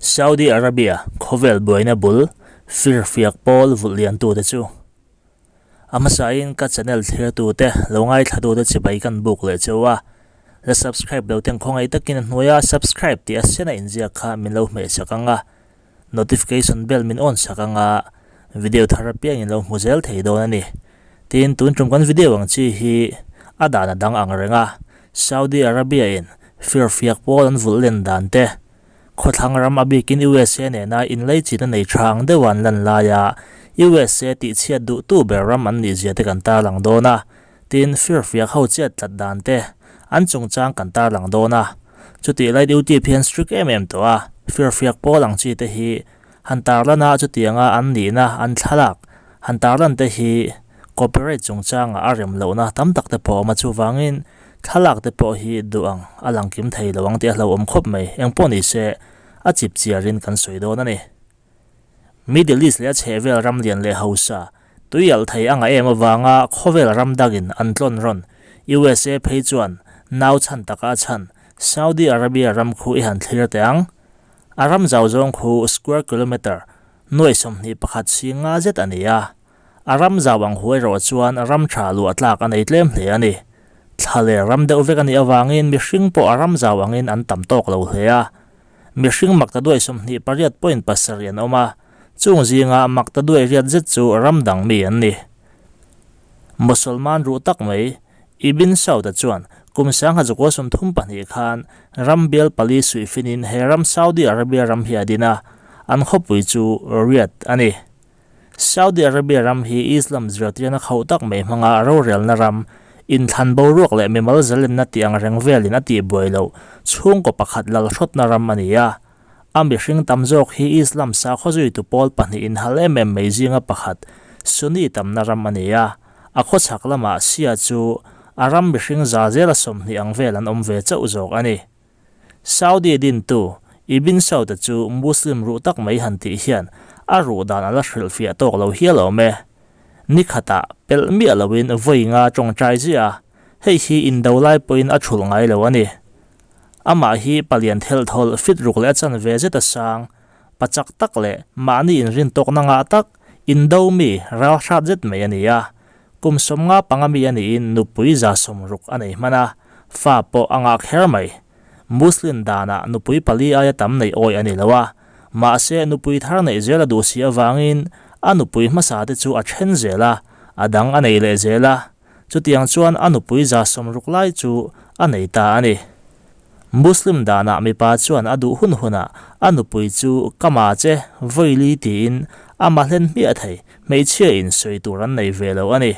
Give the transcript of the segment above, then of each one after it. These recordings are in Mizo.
Saudi Arabia khawvel buaina bul firfiak pawl vulh liantute chu a hmasain ka channel thlirtute lo ngaithlatute chibai kan buk leh cheu a, la subscribe lo ten khawngaih takin a hnuaia subscribe tih a sena inziak kha min lo hmehsak ang a, notification bell min on sak ang a, video thar apiangin lo hmu zel thei dawn a ni. Tin, tun tum kan video ang chi hi a dan a dang ang reng a, Saudi Arabia in firfiak pawl an vulh len dan te, khawthlang ram a bikin USA nena inlei chin a nei tha ang deuh an lan laia USA tihchhiat duhtu ber ram an nih zia te kan tarlang dawn a, tin firfiak ho chiat tlat dan te an chungchang kan tarlang dawn a. Chutih lai duty hian strict em em tawh a, firfiak pawl ang chi te hi Han tarlan a chutianga an nihna an thlalak han tarlan te hi copyright chungchanga a rem lohna tam tak te pawh a awm a, chuvangin thlalak te pawh hi duh ang a lang kim thei lo ang tih a hlauhawm khawp mai. Engpawh ni se a chip chiarin kan sawi dawn a ni. Middle East leh a chhehvel ram lian leh hausa tui alh thei a ngah em avanga khawvel ram dangin an tlawn rawn USA phei chuan nau chhan taka a chhan Saudi Arabia ram khu i han thlir teh ang. A ram zau zawng khu square kilometre nuai 21 si nga zet a ni a, a ram zau ang hu erawh chuan ram tha luah tlak a nei tlem hle a ni. Thla leh ram deuh vek a nih avangin mihring pawh a ram zau angin an tam tawk lo hle a. Mihring makta duai 28 point pasarih an awm a, chung zinga makta duai riat zet chu ram dang mi an ni. Mosolman ruh tak mai Ibn Saud-a chuan kum 1932 khan ram bial pali suihfinin he ram Saudi Arabia ram hi a din a, an khawpui chu Riyadh a ni. Saudi Arabia ram hi Islam zirtirna khauh tak mai hmanga rorelna ram, inthlan boruak leh mimal zalenna tih ang reng velin a tihbuai loh chhungkaw pakhat lalhrawtna ram a ni a. A mihring tam zawk hi Islam sakhaw zuitu pawl pahnih inhal em em mai zinga pakhat Sunni tamna ram a ni a. A khawchhak lamah Sia chu a ram mihring za zela 20 ang vel an awm ve chauh zawk a ni. Saudi dintu Ibn Saud-a chu Muslim ruh tak mai han tih hian a ruh dan a la hrilhfiah tawk lo hial awm e. Ni khatah pelh miah loin vawi nga tawngtai ziah a, hei hi indo lai pawhin a thulh ngai lo a ni. Amah hi palian thelhthawl fit ruk leh a chanve zet a sang, Pachak tak leh mahni inrintawkna ngah tak, indo mi, ral hrat zet mai a ni a. Kum 55 mi a niin nupui 60 a nei hman a, fa pawh a ngah kher mai. Muslim danah nupui pali aia tam neih awih a ni lo a, mahse nupui thar neih zel a duh si avangin a nupui hmasa te chu a then zel a, a dang a nei leh zel a. Chutiang chuan a nupui 60 lai chu a nei ta a ni. Muslim danah mipa chuan a duh hun hunah a nupui chu ka ma che vawili tiin a ma hlen hmiah thei, hmeichhia in sawi tur an nei ve lo a ni.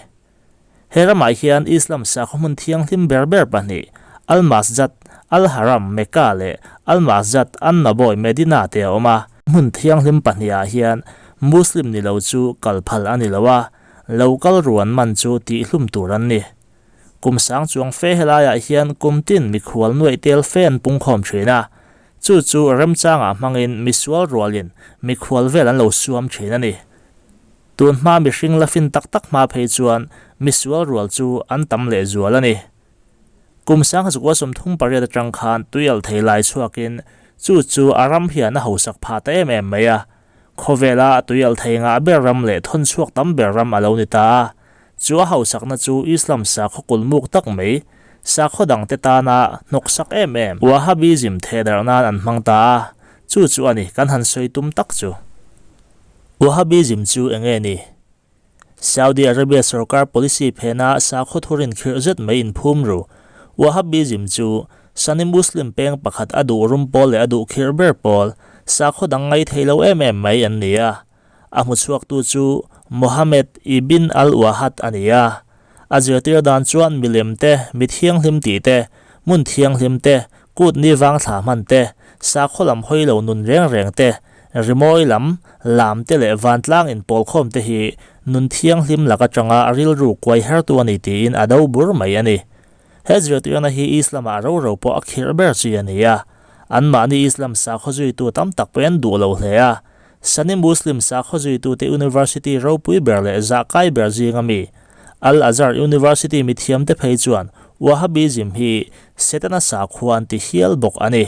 He ramah hian Islam sakhaw hmun thianghlim ber ber pahnih, Al-Masjad Al-Haram, Mecca, leh Al-Masjad An-Nabawi, Medina, te a awm a. Hmun thianghlim pahnihah hian Muslim ni lo chu kal phal a ni lo a, lo kal ruan man chu tihhlum tur an ni. Kum sang chuang fe helaiah hian kum tin mikhual nuaih tel fe an pungkhawm thin a, chu chu remchangah hmangin misual rualin mikhual vel an lo suam thin a ni. Tun hma mihring la fin tak tak hma phei chuan misual rual chu an tam leh zual a ni. Kum 1938 atang khan tuialh thei lai chhuakin chu chu a ram hian a hausak phah ta em em mai a, Khawvela tuialh thei ngah ber ram leh thawn chhuak tam ber ram a lo ni ta a, chu a hausakna chu Islam sakhaw kulmuk tak mai, sakhaw dangte tana hnawksak em em Wahhabism thehdarh nan an hmang ta a, chu chu a ni kan han sawi tum tak chu. Wahhabism chu eng nge ni? Saudi Arabia sorkar policy phena sakhaw thurin khirh zet mai inphum ru. Wahhabism chu Sunni Muslim peng pakhat a duh rum pawl leh a duh khirh ber pawl, sakhaw dang ngai thei lo em em mai an ni a. A hmuchhuaktu chu Mohammed ibn al-Wahhad a ni a. A zirtir dan chuan milem te, mi thianghlim tih te, hmun thianghlim te, kut ni vang thla hman te, sakhaw lam hawi lo nun reng reng te, Rimawi lam, lam te leh vantlang inpawlkhawm te hi nun thianghlim lak atanga rilru kuai hertu a ni tiin a do bur mai a ni. He zirtirna hi Islam-ah ro ro pawh a khirh ber chi a ni a, anmahni Islam sakhaw zuitu tam tak pawhin an duh lo hle a. Sunni Muslim sakhaw zuitute university ropui ber leh zahkai ber zinga mi, Al-Azhar University mithiamte phei chuan Wahhabism hi Setana sakhua an ti hial bawk a ni.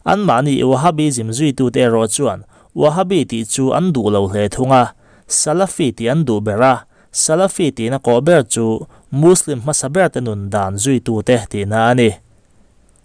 Anmahni Wahhabism zuitute erawh chuan Wahhabi tih chu an duh lo hle thung a, Salafi tih an duh ber a, Salafi tihna kawh ber chu Muslim hmasa berte nun dan zuitute tihna a ni.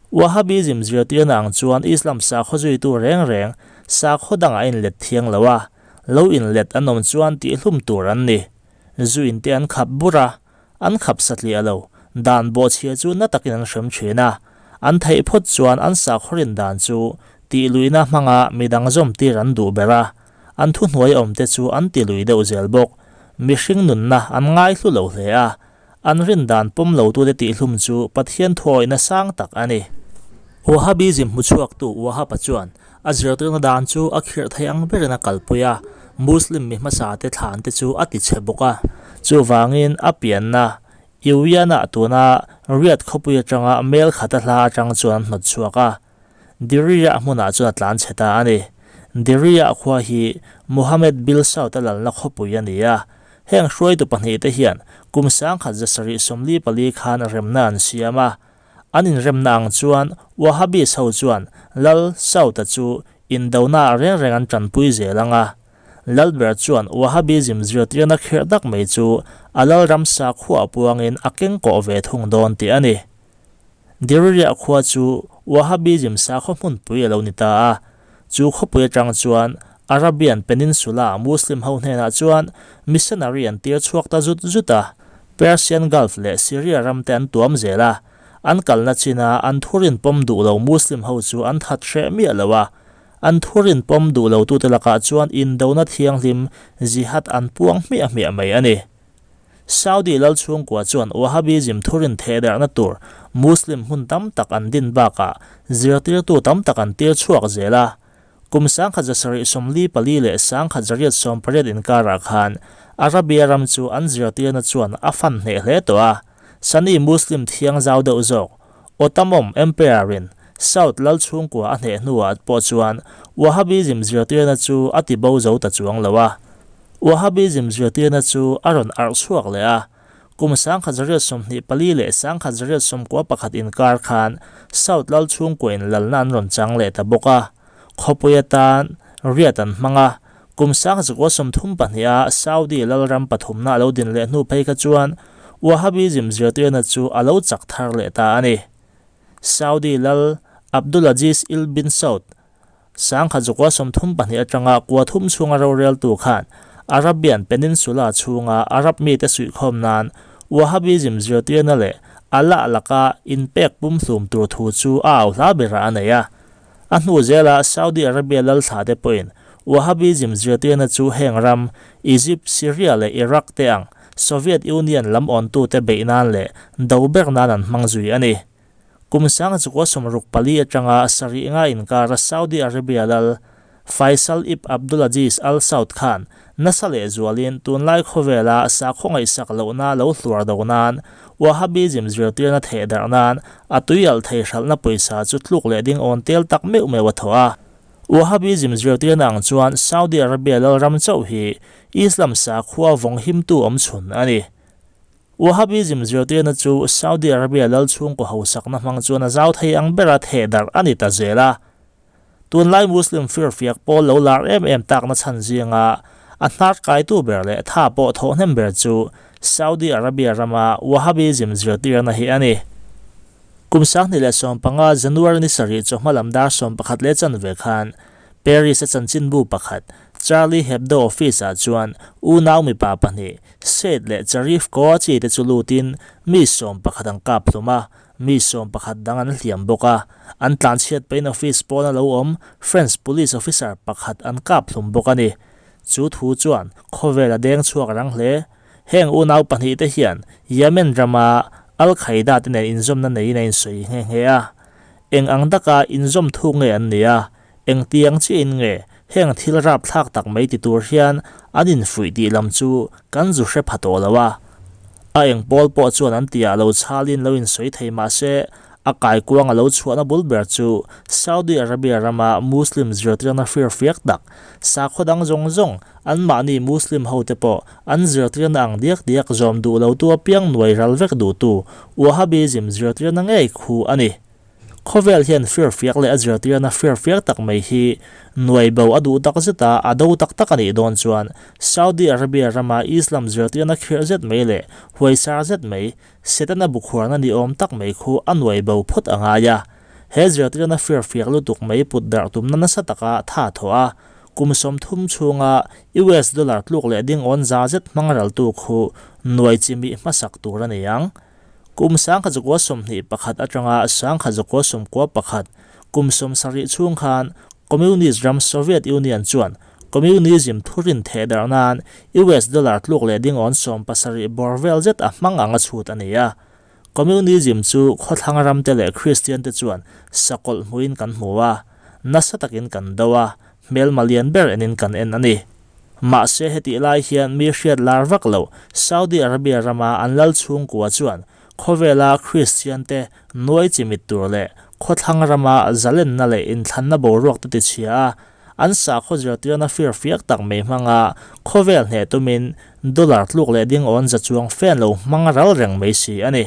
Wahhabism zirtirna ang chuan Islam sakhaw zuitu reng reng sakhaw dangah a inlet thiang lo a, lo inlet an awm chuan tihhlum tur an ni. Zu inte an khap bur a, an khap satliah lo, dan bawhchhia chu na takin an hrem thin a, an theih phawt chuan an sakhaw rin dan chu tihluihna hmanga midang zawmtir an duh ber a, an thuhnuai awmte chu an tilui deuh zel bawk. Mihring nunna an ngaihlu lo hle a, An rin dan pawm lotute tihhlum chu Pathian thuawihna sang tak a ni. Wahhabism hmuchhuaktu Wahhab-a chuan a zirtirna dan chu a khirh thei ang berin a kalpui a, Muslim mi hmasate thlante chu a tichhe bawk a. Chuvangin a pianna Iuiana tuna Riyadh khawpui atanga mel khata hla atang chuan an hnawt chhuak a. Diriyah hmunah chuan a tlan chhe ta a ni. Diriyah khua hi Muhammad Bil Saud-a lalna khawpui a ni a. Heng hruaitu pahnihte hian kum sangkhat zasarih 44 khan remna an siam a. An inremna ang chuan Wahhabis ho chuan Lal Saud-a chu indona ah reng reng an tanpui zel ang a. Lalber chuan Wahhabism zirtirna khirh tak mai chu a lalram sakhua puangin a kengkawh ve thung dawn tih a ni. Diririah khua chu Wahhabism sakhaw hmunpui a lo ni ta a, chu khawpui atang chuan Arabian Peninsula Muslim ho hnenah chuan missionary an tir chhuak ta zut zut a, Persian Gulf leh Syria ram te an tuam zel a, an kalna china an thurin pawm duh lo Muslim ho chu an that hreh miah lo a, an thurin pawm duh lo tute lakah chuan indona thianghlim jihad an puang hmiah hmiah mai a ni. Saudi lal chhungkua chuan Wahhabism thurin thehdarhna tur Muslim hmun tam tak an din bakah zirtirtu tam tak an tir chhuak zel a. Kum 1744 leh 1880 inkarah khan Arabia ram chu an zirtirna chuan a fan hneh hle tawh a. Sunni Muslim thiang zau deuh zawk Ottoman Empire-in Saud lal chhungkua a hneh hnuah pawh chuan Wahhabism zirtirna chu a tibo zo ta chuang lo a. Wahhabism zirtirna chu a rawn arh chhuak leh a, kum 1924 leh 1991 inkar khan Saud lal chhungkuain lalna an rawn chang leh ta bawk a, khawpui atan Riyadh an hmang a, kum 1932-a Saudi lalram pathumna a lo din leh hnu phei kha chuan Wahhabism zirtirna chu a lo chak thar leh ta a ni. Saudi lal Abdulaziz Il bin Saud 1932 atanga kua thum chhunga roreltu khan Arabian Peninsula chhunga Arab mite suihkhawm nan Wahhabism zirtirna leh Allah laka inpek pumhlum tur thu chu a au hla berah a nei a. A hnu zela Saudi Arabia lalthla te pawhin Wahhabism zirtirna chu heng ram, Egypt, Syria leh Iraq te ang Soviet Union lam awntute beih nan leh do ber nan an hmang zui a ni. Kum 1964 atanga sarih nga inkara Saudi Arabia lal Faisal ibn Abdulaziz Al Saud khan nasa lehzualin tunlai khawvela sakhaw ngaihsak lohna lo hluar do nan Wahhabism zirtirna thehdarh nan a tuialh thei hralhna pawisa chu tluk leh ding awn tel tak meuh meuh a thawh a. Wahhabism zirtirna ang chuan Saudi Arabia lal ram chauh hi Islam sakhua vawng himtu awmchhun a ni. Wahhabism zirtirna chu Saudi Arabia lal chhungkaw hausakna hmang chuan a zau thei ang bera thehdarh a ni ta zel a. Tunlai Muslim firfiak pawl lo lar em em takna chhan zinga a hnar kaitu ber leh tha pawh thawh hnem ber chu Saudi Arabia rama Wahhabism zirtirna hi a ni. Kum 2015 January ni sarih chawhma lam dar 11 leh chanve khan Paris-a chanchinbu pakhat Charlie Hebdo office-ah chuan unau mipa pahnih Said leh Charif Kouachi te chu lutin mi 11 an kap hlum a, mi 11 dang an hliam bawk a. An tlanchhiat pahin office pawna lo awm French police officer pakhat an kap hlum bawk a ni. Chu thu chuan khawvel a deng chhuak rang hle. Heng unau pahnih te hian Yemen rama Al-Qaeda te nen inzawmna neiin a insawi nghe nghe a. Eng ang taka inzawm thuk nge an ni a? Engtiang chiahin nge heng thil rapthlak tak mai ti tur hian an infuih tih lam chu kan zu hre pha tawh lo a. A eng pawl pawh chuan an tihah lo chhalin lo insawi thei mah se, a kaikuang a lo chhuahna bul ber chu Saudi Arabia rama Muslim zirtirna firfiak tak, sakhaw dang zawng zawng, anmahni Muslim hote pawh an zirtirna ang diak diak zawm duh lotu apiang nuai ral vek duhtu Wahhabism zirtirna ngei khu a ni. Khawvel hian firfiak leh a zirtirna firfiak tak mai hi nuai bo a duh tak zet a, a do tak tak a nih dawn chuan Saudi Arabia rama Islam zirtirna khirh zet mai leh huaisar zet mai, Setana bukhuarna ni awm tak mai khu a nuai bo phawt a ngai a. He zirtirna firfiak lutuk mai put darh tumna nasa taka tha thawh a, kum 30 chhunga US dollar tluk leh ding awn za zet hmang raltu khu nuai chimih hmasak tur a ni ang. Kum 1921 atanga 1991, kum 70 chhung khan Communist ram Soviet Union chuan Communism thurin theh darh nan US dollar tluk leh ding awn 70 bawr vel zet a hmang ang a chhut a ni a. Communism chu khawthlang ramte leh Kristian te chuan sakawlh hmuin kan hmu a, nasa takin kan do a, hmelma lian ber enin kan en a ni. Mahse hetih lai hian mi hriat lar vak lo Saudi Arabia rama an lal chhungkua chuan khawvela Kristian te nuai chimit tur leh khawthlang rama zalenna leh inthlanna boruak te tichhia a, an sakhaw zirtirna firfiak tak mai hmanga khawvel hneh tumin dollar tluk leh ding awn za chuang fan lo hmang ral reng mai si a ni.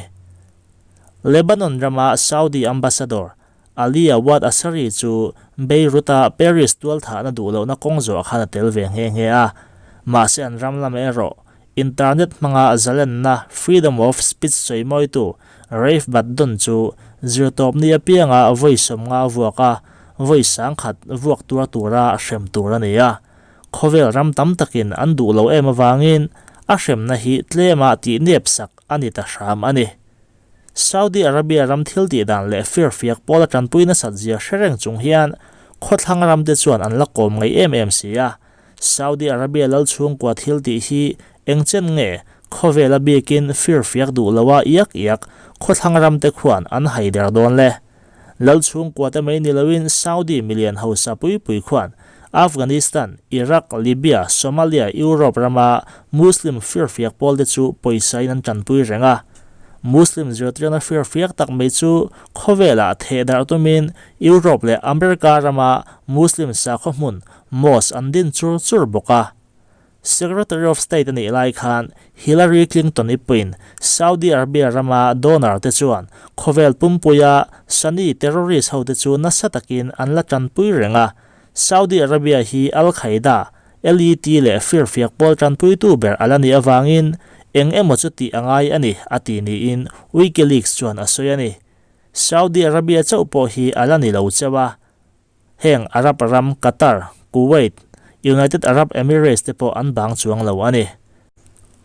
Lebanon rama Saudi ambassador Ali Awad Asari chu Beirut-a Paris tualthahna duh lohna kawng zawh khan a tel ve nghe nghe a. Mahse an ram lamah erawh internet hmanga zalenna, freedom of speech, sawi mawitu Raif Baddon chu zirtawpni apianga vawi 50 vuak a, vawi 1000 vuak tuar tura hrem tur a ni a. Khawvel ram tam takin an duh lo em avangin a hremna hi tlema tihnep sak a ni ta hram a ni. Saudi Arabia ram thil tih dan leh firfiak pawl a tanpui nasat zia hre reng chung hian khawthlang ram te chuan an la kawm ngaih em em si a. Saudi Arabia lal chhungkua thil tih hi eng chen nge khawvel a bikin firfiak duh lo a iak iak khawthlang ram te khuan an hai der dawn le. Lal chhungkua te mai ni loin Saudi milian hausa pui pui khuan Afghanistan, Iraq, Libya, Somalia, Europe rama Muslim firfiak pawl te chu pawisa in an tanpui reng a. Muslim zirtirna firfiak tak mai chu khawvelah theh darh tumin Europe leh America rama Muslim sakhaw hmun mosque an din chur chur bawk a. Secretary of State a nih lai khan Hillary Clinton-i pawhin Saudi Arabia rama donor te chuan khawvel pumpuia Sunni terrorist hote chu nasa takin an la tanpui reng a, Saudi Arabia hi Al Qaeda, LET leh firfiak pawl tanpuitu ber a la nih avangin eng emaw chu tih a ngai a ni, a ti niin WikiLeaks chuan a sawi a ni. Saudi Arabia chauh pawh hi a la ni lo cheu a. Heng Arab ram Qatar, Kuwait, United Arab Emirates te pawh an bang chuang lo a ni.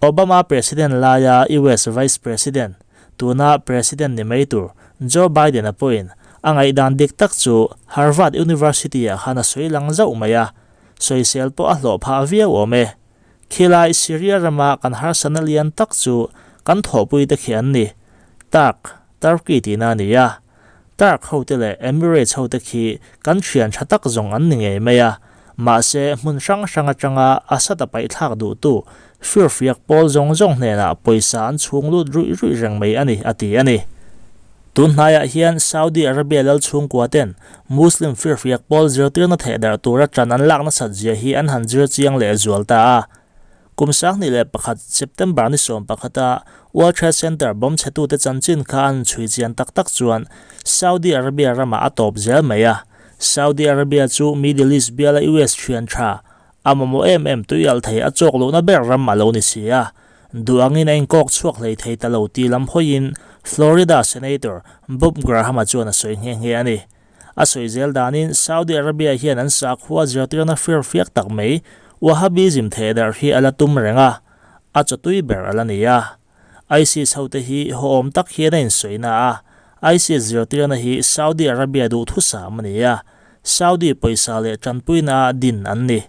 Obama President laia US Vice President, tuna President ni mai tur Joe Biden-a pawhin a ngaihdan dik tak chu Harvard University-ah khan a sawi lang zauh mai a, sawisel pawh a hlawh phah viau awm e. Khilai Syria rama kan harsatna lian tak chu kan thawhpuite khi an ni, Turk, Turkey tihna a ni a. Turk hote leh Emirates hote khi kan thian tha tak zawng an ni ngei mai a, mahse hmun hrang hrang atanga Assad a paihthlak duhtu firfiak pawl zawng zawng hnenah pawisa an chhung lut ruih ruih reng mai a ni, a ti a ni. Tun hnaiah hian Saudi Arabia lal chhungkua ten Muslim firfiak pawl zirtirna thehdarh tura tan an lak nasat zia hi an han zir chiang leh zual ta a. Kum 2001 September ni 11 a World Trade Center bomb chhetute chanchin kha an chhui chian tak tak chuan Saudi Arabia ramah a tawp zel mai a. Saudi Arabia chu Middle East biala US thian tha a mamawh em em tui alh thei a chawk lohna ber ram a lo ni si a. Duh angin a inkawk chhuak hlei thei ta lo ti lam hawiin Florida Senator Bob Graham-a chuan a sawi nghe nghe a ni. A sawi zel danin Saudi Arabia hian an sakhua zirtirna firfiak tak mai Wahhabism thehdarh hi a la tum reng a, a chawtui ber a la ni a. ISIS hote hi hawhawm tak hian a insawina a, ISIS zirtirna hi Saudi Arabia duhthusam a ni a, Saudi pawisa leh tanpuina din an ni.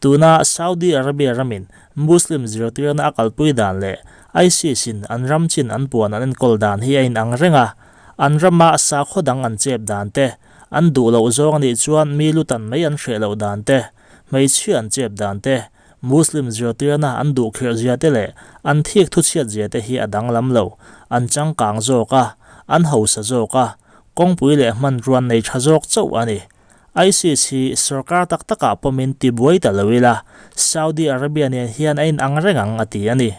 Tuna Saudi Arabia ramin Muslim zirtirna a kalpui dan leh ISIS-in an ram chin an puan an enkawl dan hi a inang reng a, an rama sakhaw dang an chep dan te, an duh loh zawng a nih chuan mi lutan mai an hreh loh dan te, hmeichhia an chep dan te, Muslim zirtirna an duh khirh zia te leh an thik thuchhiat zia te hi a danglam lo, an changkang zawk a, an hausa zawk a, kawngpui leh hmanruan nei tha zawk chauh a ni. ISIS hi sorkar tak takah pawmin tibuai ta lo ila, Saudi Arabia nen hian a inang reng ang a ti a ni.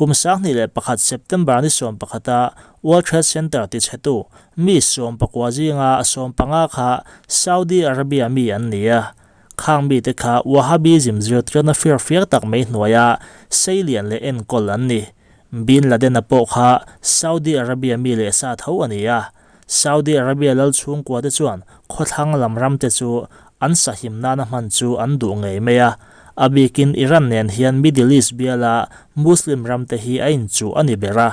Kum 2001 September ni sawmpakhata World Trade Center tichhetu mi sawmpakua zinga sawmpanga kha Saudi Arabia mi an ni a. Khang mite kha Wahhabism zirtirna firfiak tak mai hnuaia seilian leh enkawl an ni. Bin Laden-a pawh kha Saudi Arabia mi leh sa tho a ni a. Saudi Arabia lal chhungkua te chuan khawthlang lam ram te chu an sahim nana hman chu an duh ngei mai a. A bikin Iran nen hian Middle East biala Muslim ram te hi a inchuh a ni ber a.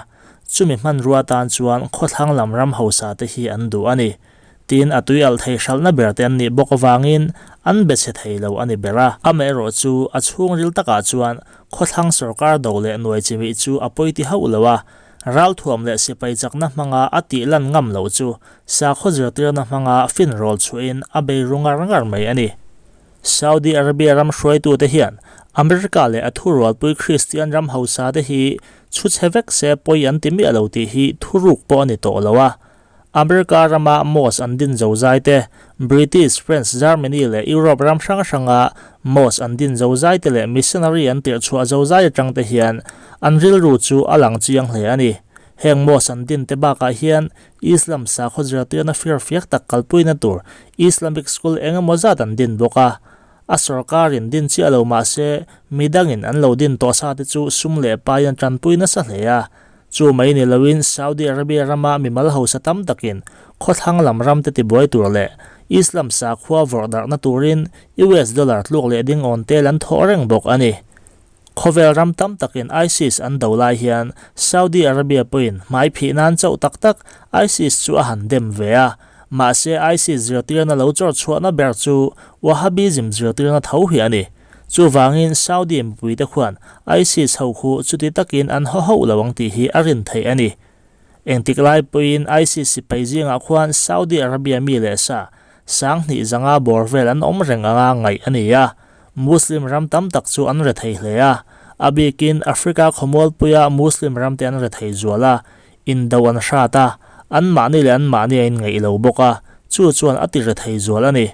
Chumi hmanrua tan chuan khawthlang lam ram hausa te hi an duh a ni. Tin, a tui alh thei hralhna ber te an nih bawk avangin an be chhe thei lo a ni ber a. Amaherawh chu a chhungril takah chuan khawthlang sorkar do leh nuai chimih chu a pawi ti hauh lo a. Ralthuam leh sipai chakna hmanga a tih lan ngam loh chu sakhaw zirtirna hmanga finrawl chhuahin a bei ru ngar ngar mai a ni. Saudi Arabia ram hruaitute hian America leh a thurualpui Kristian ram hausa te hi chhu chhe vek se pawi an ti miah lo tih hi thuruk pawh a ni tawh lo a. America rama mosque an din zozai te, British, French, Germany leh Europe ram hrang hranga mosque an din zozai te leh missionary an tirh chhuah zozai atang te hian an rilru chu a lang chiang hle a ni. Heng mosque an din te bakah hian Islam sakhaw zirtirna firfiak tak kalpuina tur Islamic school eng emaw zat an din bawk a. A sorkarin din chiah lo mah se midangin an lo din tawh sa te chu sum leh pai an tanpui nasa hle a. Chu mai ni loin Saudi Arabia rama mimal hausa tam takin khawthlang lam ram te tibuai tur leh Islam sakhua vawrh darhna turin US dollar tluk leh ding awn tel an thawh reng bawk a ni. Khawvel ram tam takin ISIS an do lai hian Saudi Arabia pawhin hmai phih nan chauh tak tak ISIS chu a han dem ve a. Mahse ISIS zirtirna lo chawr chhuahna ber chu Wahhabism zirtirna tho hi a ni. Chuvangin Saudi mipuite khuan ISIS ho khu chuti takin an haw hauh lo ang tih hi a rin theih a ni. Engtik lai pawhin ISIS sipai zingah khuan Saudi Arabia mi leh sa 2000 bawr vel an awm reng anga ngaih a ni a. Muslim ram tam tak chu an rethei hle a, a bikin Africa khawmualpuia Muslim ramte an rethei zual a, indo an hrat a, anmahni leh anmahni a inngeih lo bawk a, chu chuan a ti rethei zual a ni.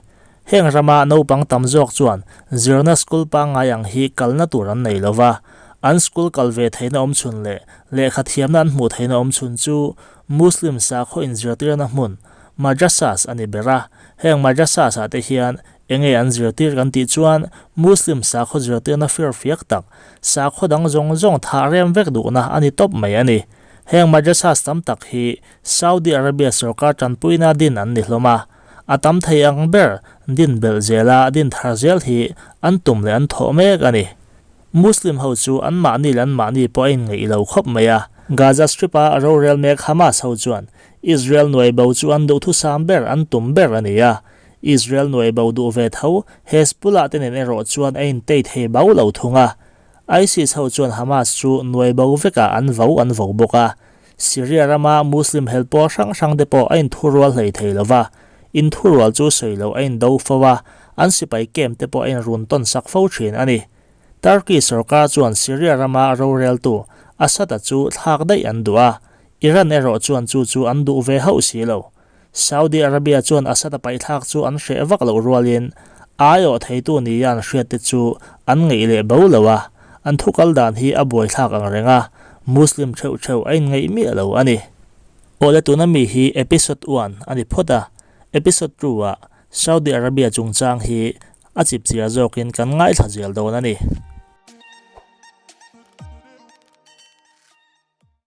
Heng rama naupang tam zawk chuan zirna school pangngai ang hi kalna tur an nei lo va, an school kal ve theihna awm chhun leh lehkha thiamna an hmuh theihna awm chhun chu Muslim sakhaw inzirtirna hmun, madrasas, a ni ber a. Heng madrasas ah te hian enge an zirtir kan tih chuan Muslim sakhaw zirtirna firfiak tak, sakhaw dang zawng zawng thah rem vek duhna a ni tawp mai a ni. Heng madrasas tam tak hi Saudi Arabia sorkar tanpuina din an ni hlawm a. A tam thei ang ber din belh zela din thar zel hi an tum leh an thawh mek a ni. Muslim ho chu anmahni leh anmahni pawh a inngeih lo khawp mai a. Gaza Strip-a rorel mek Hamas ho chuan Israel nuai bo chu an duhthusam ber an tum ber a ni a. Israel nuai bo duh ve tho Hezbollah te nen erawh chuan a intei thei bo lo thung a. ISIS ho chuan Hamas chu nuai bo vekah an vo an vo bawk a. Syria rama Muslim hel pawl hrang hrang te pawh a inthurual hlei thei lo va, inthurual chu sawi loh a indo fo a, an sipai camp te pawh a inrun tawn sak fo thin a ni. Turkey sorkar chuan Syria rama roreltu Assad-a chu thlak daih an duh a, Iran erawh chuan chu chu an duh ve hauh si lo. Saudi Arabia chuan Assad-a paihthlak chu an hreh vak loh rualin aiawh theitu nia an hriat te chu an ngeih leh bo lo a, an thukal dan hi a buaithlak ang reng a, Muslim theuh theuh a inngeih miah lo a ni. Awle tuna mi hi episode one a ni phawt a, episode two ah Saudi Arabia chungchang hi a chipchiar zawkin kan ngaithla zel dawn a ni.